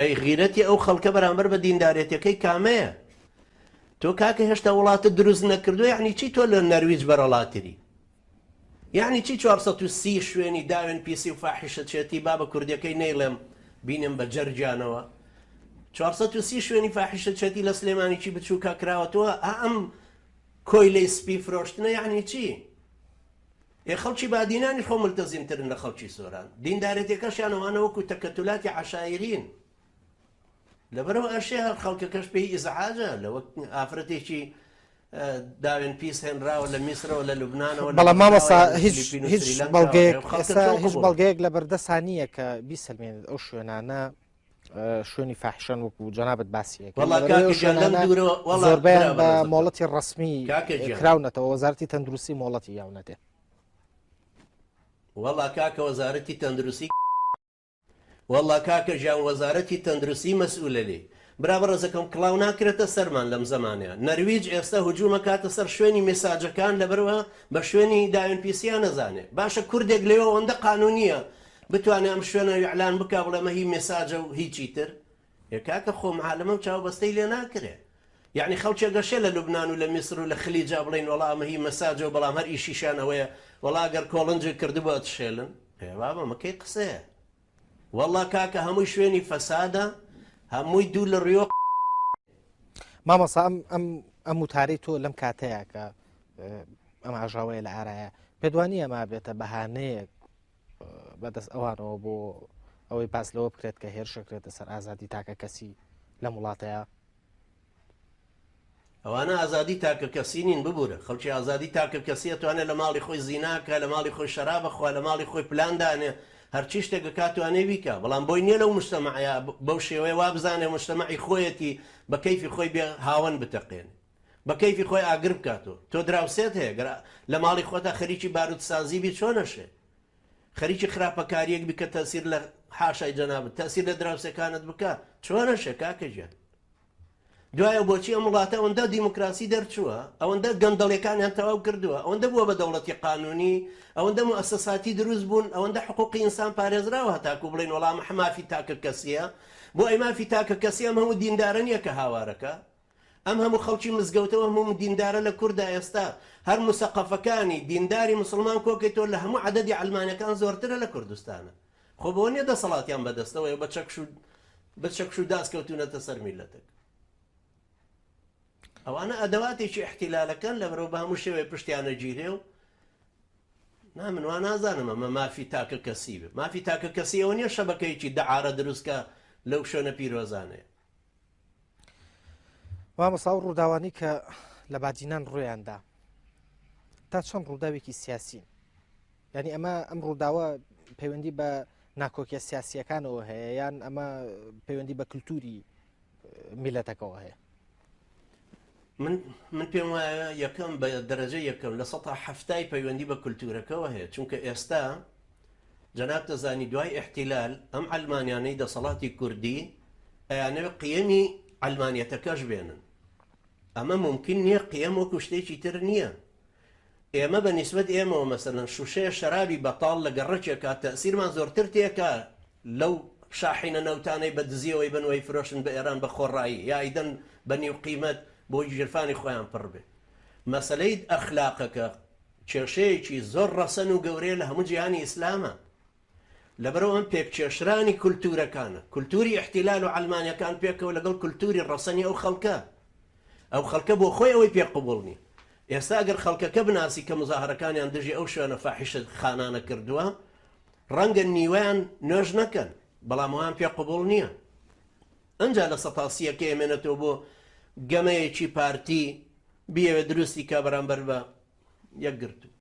ئەی غیرەتی ئەو خەڵکە بەرامبەر بە دیندارێتیەکەی کامەیە؟ تۆ کاکە هێشتا وڵاتت دروست نەکردووە یعنی چی تۆ لە نەرویج بەرەڵاتری؟ یعنی چی 430 شوێنی داوێن پیسی و فاحیشە چێتی با بە کوردیەکەی نەیڵێم بینم بە جەرگیانەوە 430 شوێنی فاحیشە چێتی لە سلێمانی چی بچووکە کراوەتەوە ئەم کۆیلەی سپی فرۆشتنە یعنی چی؟ ئێ خەڵکی بادینانیش خۆ ملتەزیمترن لە خەڵکی سۆران دیندارێتیەکەشیان ئەوانە وەکو تەکەتولاتی عەشایرین لەبەرەوە ئەشێ هەر خەڵکەکەش پێی ئیزعاجە لە وەک ئافرەتێکی داوێن پیس هێنراوە لە میسرەوە لە لوبنانەوە بەڵام مامۆستا هیچ هیچ بەڵگەیەک ئێستا هیچ بەڵگەیەک لە بەردەسا نییە کە بیسەلمێنێت ئەو شوێنانە شوێنی فاحشەن وەکو جەنابت باسی زۆربیان بە مۆڵەتی ڕسمی کراونەتەوە وەزارتی تەندروستی مۆڵەتی یاونەتێ. وەڵا کاکە وەزارەتی تەندروستی وەڵا کاکە ژیان وەزارەتی تەندروستی مەسئولە لێی برا بەڕێزەکەم کڵاو ناکرێتە سەرمان لەم زەمانەیە نەرویج ئێستا هجومە کاتە سەر شوێنی میساجەکان لەبەرەوە بە شوێنی داوێن پیسیان نەزانێ باشە کوردێک لەوێ ئەوەندە قانونیە بتوانێ ئەم شوێنە ئیعلان بکا بڵێ ئەمە هی مێساجە و هیچی تر ئێ کاکە خۆ معالەمە و چاوبەستەی لێ ناکرێ یەعنی خەڵکێک ئەشێ لە لوبنان و لە میسر و لە خلیجا بڵێین وەڵا ئەمە هی مەساجە و بەڵام هەر ئیشیشیان ئەوەیە وەڵا گەر کۆڵنجێک کردبوو ئەتشێلن ئێ بابە ئەمە کەی قسەیە وەڵا کاکە هەمووی شوێنی فەسادە هەمووی دوو لە ڕیۆ مامۆسا ئەم ئەم ئەم وتارەی تۆ لەم کاتەیە کە ئەم ئاژاوەیە لە ئارایە پێدوانی ئەما بێتە بەهانەیەک بەدەست ئەوانەوە بۆ ئەوەی باس لەوە بکرێت کە هێرشەکرێتە سەر ئازادی تاکە کەسی لەم وڵاتەیە ئەوانە ئازادی تاکە کەسی نین ببورە خەڵکی ئازادی تاکە کەسی ئەتوانێت لە ماڵی خۆی زیناکە لە ماڵی خۆی شەرابە خوا لە ماڵی خۆی پلان دانێ هەرچی شتێکە کاتوانێ بیکا بەڵام بۆی نییە لەو مجتەمەعە بەو شێوەیە وا بزانێ مجتەمەعی خۆیەتی بە کەیفی خۆی بێ هاوەن بتەقێنێ بە کەیفی خۆی ئاگر بکاتەوە تۆ دراوسێت هەیە گەر لە ماڵی خۆتا خەریکی باروت سازی بی چۆن ئەشێ خەریکی خراپەکاریەک بی کە تەسیر لە حاشای جەنابت تەسیر لە دراوسێکانت بکا چۆن ئەشێ کاکە گیان دوایە بۆچی ئەم وڵاتە ئەوەندە دیموکراسی دەرچووە ئەوەندە گەندەڵیەکانیان تەواو کردووە ئەوەندە بووە بە دەوڵەتی قانونی ئەوەندە موئەسەساتی دروست بوون ئەوەندە حقوقی ئینسان پارێزراوە هەتاکو بڵێن وەڵام مافی تاکە کەسیە بۆ ئەی مافی تاکە کەسی ئەم هەموو دیندارە نییە کە هاوارەکە ئەم هەموو خەڵکی مزگەوتە و هەموو دیندارە لە کوردا ئێستا هەر موسەقەفەکانی دینداری موسڵمان کۆکەیتەوە لە هەموو عەدەدی عەلمانەکان زۆرترە لە کوردستانە خۆ بەوە نیە دەسەڵاتیان بەدەستەوەیە بە چەکش و بە چەکش و داس کەوتونەتە سەر میلەتەک ئەوانە ئەدەواتێکی احتیلالەکەن لەبەرەوە بە هەموو شێوەیە پشتیانە گیرێ و نا من وا نازانم ئەمە مافی تاکە کەسی بێ مافی تاکە کەسی ئەوە نیە شەبەکەیەکی دەعارە دروستکە لەو شوێنە پیرۆزانەیە مامۆستا ئەو ڕووداوانەی کە لە بادینان ڕوویاندا تا چەند ڕووداوێکی سیاسین یعنی ئەمە ئەم ڕووداوە پەیوەندی بە ناکۆکیە سیاسیەکانەوە هەیە یان ئەمە پەیوەندی بە کللتوری میلەتەکەەوە هەیە من من پێم وایە یەکەم بە دەرەجە یەکەم لە سە هەفتای پەیوەندی بە کللتورەکەەوە هەیە چونکە ئێستا جەنابت ئەزانی دوای ئیحتیلال ئەم عەلمانیانەی دەسەڵاتی کوردی ئەیانەوێ قیەمی عەلمانیەتەکەش بێنن ئەمە مومکین نییە قیەم وەکو شتێکی تر نییە ئێمە بە نیسبەت ئێمەوە مەسەلەن شوشەیە شەرابی بەتاڵ لە گەڕەکێکا تەئسیرمان زۆرتر تێکا لەو شاحینە نەوتانەی بە دزیەوەی بن وەی فرۆشن بە ئێران بە خۆڕایی یا ئەیدەن بە نیو قیمەت بۆی گیرفانی خۆیان پڕ بێ مەسەلەی ئەخلاقەکە کێشەیەکی زۆر ڕەسەن و گەورەیە لە هەموو جیهانی ئیسلامە. لەبەرئەوە ئەم پێککێشرانی کولتوورەکانە، کولتووری ئیحتیلال و عەلمانیەکان پێکەوە لەگەڵ کولتووری ڕەسەنی ئەو خەڵکە. ئەو خەڵکە بۆ خۆی ئەوەی پێ قبوڵ نیە. ئێستا ئەگەر خەڵکەکە بناسی کە مزاهەرەکانیان دژی ئەو شوێنە فاحیشە خانانە کردووە، ڕەنگە نیوەیان نوێژ نەکەن، بەڵام ئەوان پێ قبوڵ نیە. ئەنجا لە سەتا سییەکەی ئەمێنێتەوە بۆ گەمەیەکی پارتی بیەوێت دروستی کا بەرامبەر بە یەکگرتوو.